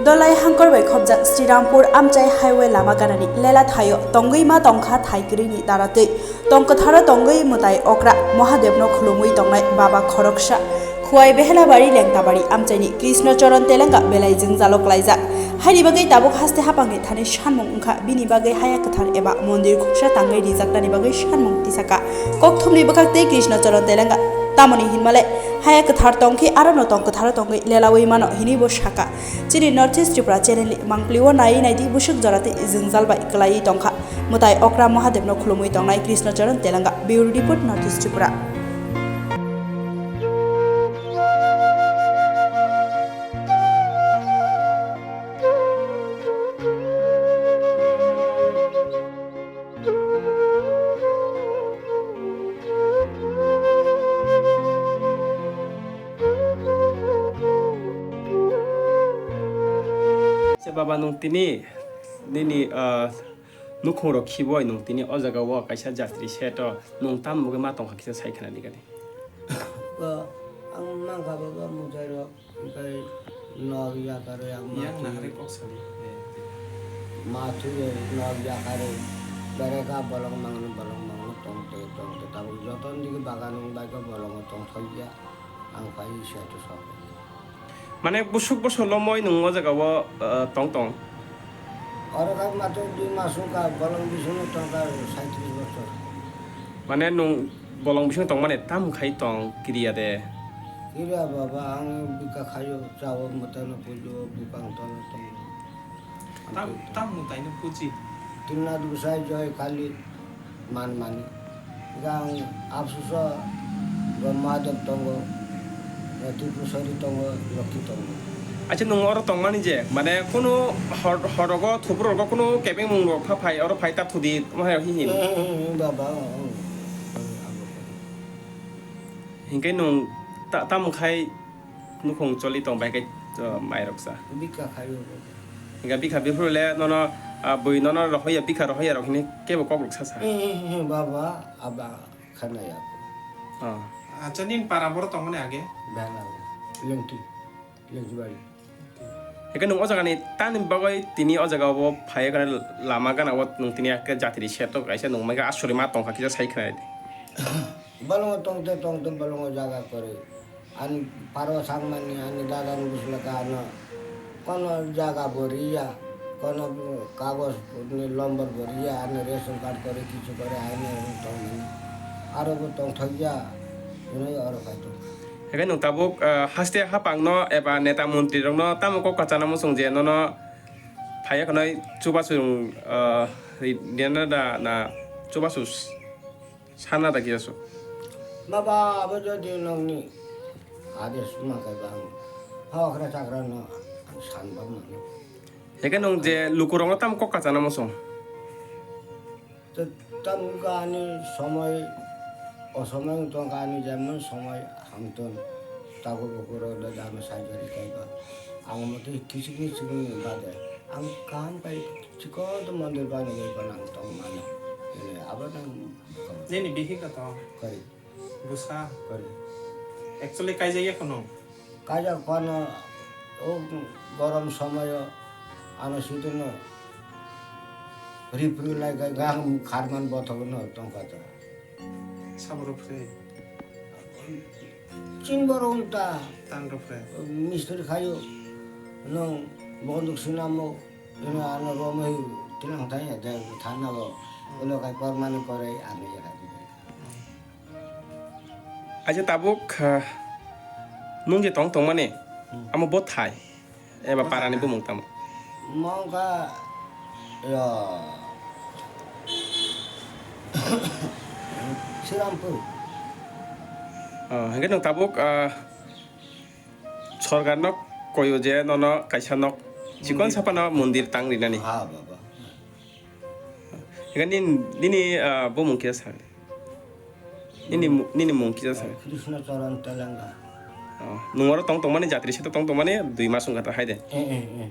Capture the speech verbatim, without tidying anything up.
Dolai hangkor bai khopjak Srirampur Amchai Highway lama ganani lela thaio tongwi ma tongkha thai kwrwini daratwi. Tong kwtharo tongwi mwtai okra Mahadevno khulumwi tongnai baba khoroksa Khuwai Behelabari Lengtabari Amchaini Krishna Charan Telenga belai jwngjalo klaijak. Haini bagwi tabuk haste hapangni thani sanmung wngkha, bini bagwi haya kwthar eba mondir khuksa tangwi rijaknani bagwi sanmung tisaka. Kokthumni bwkhak tei Krishna Charan Telenga tamoni hinmale haya kwthar tongkhe arono tong kwtharo tongwi lelawi mano hinwi bo saka. Chini North East Tripura channel ni mangpili o naiwi naidi busuk jora tei jwngjal bai kwlaiwi tongkha. Mwtai okra Mahadevno khulumwi tongnai Krishna Charan Telenga. Bureau Report, North East Tripura. Se baba, nwng tini nini, ah, nukhung rok khibo, nwng tini o jaga o kaisa jatri seto, nwng tam bagwi ma tongkha kisa sai khna di gani. Ba, ang mangkha baba mwtai rok. Tei nog yakarwi ang ma Yang thwi, nahari kok sadi. Ma thwi nog yakarwi bereka bolong mangno bolong mangno tongte tongte tabuk joto nini bagan wng bai khe bolongo tongthokya ang pai se to sok. Mane busuk bosor lomoi nwng o jaga o, eh, tong tong? Oro kha mato dui mas wngkha bolong bisingo tongkha saitrish bosor. Mane nwng bolong bisingo tongmani tam khai tong kiriya de? Kiriya baba, ang bika khayo, chao mwtaino pujo, bupang tono tongo. Tam, tam mwtaino puji? Tumnad Gosai, Joy Kali, man mani. Bika ang apsuso, Mahadev tongo, Tripurasari tongo, Lokhi tongo. Acha, nwng oro tongmani je, mane kunu hor-, horogo, thubrogo kunu kebengmung rok pha phai, oro phai ta thudi, omo hai hin? Eh, eh, eh, baba, oh, oh. Hinkhe nwng ta-, tamo khai nukhung choli tong bai khe, uh, mai rok sa. Bika khai o. Hinkhe bikha biphuru le nono, uh, bui nono rohoya, bikha rohoya rok hinwi kebo kok rok sa sa. Eh, eh, eh, baba, aba khanaya. Oh. Acha, nini para boro tongmani age? Bela, lengti. Lengtibari. Hingke nwng o jaga ni tamni bagwi tini o jaga o bo phai khe lama gana o nwng tini haikhe jatiri seto kaisa nwng mai khe asuri ma tongkha kisa sai khna di. Bolongo tongte tongte bolongo jaga kore. Ani paro sangmani ani dada ni bwsla ka ano kono jaga bo riya, kono kagoj ni lombor bo riya, ani ration card kore kichu kore ani tongmani. Aro bo tongthokya, hwnwi oro khai tongkha. Hingke nwng tabuk, ah, haste haphangno eba neta montrirokno tamo kok kachana muchung je nono phaiya khwnai chubachu, ah, ri-, rina da na chubachu s-, sana da kiyasu? Baba, abo jodi nokni ade suma khe bang, ha okra chakra no ang san bang mano. Hingke nwng je lukurokno tamo kok kachana muchung? To tam wngkha ani somoi, o somoi wng tongkha ani jemon somoi hamtun, tabuk bukurok da dano saigari kaiba. Ang mote kisik ni simi bade ang kaham pai chikon to mondir bani bai bana ang tong mano. Ene abo nang Nini bihik to? Kari. Busa? Kari. Actually kaijak ya kono? Kajak phano o gorom somoyo ano sudino ripri lai kai gang kharman bothogno tongkha ta. Saboro phre? Chin borok ta. Tang ro phre? Mistri khayo. Nong bonduk sinamo. Ino ano romoi tilang thai ya de thana bo. Ulo kai pormani kore ano ya kai. Acha tabuk, ah, nung je tong tongmani, hmm, amo bo thai, eba bo parani thai bumung tamo? Mongka, ya, Sirampur. Oh, hingke nung tabuk, ah, sorkar nok koyo je nono kaisa nok chikon, hmm, sapano mondir tang rinani. Ha, baba. Hingke nini, nini, ah, bumung kisa sa. Nini mu-, nini mung kisa sa. Krishna Charan Telenga. Oh, nung oro tong tongmani jatri sito tong tongmani dui mas wngkha ta hai de. Eh, eh, eh.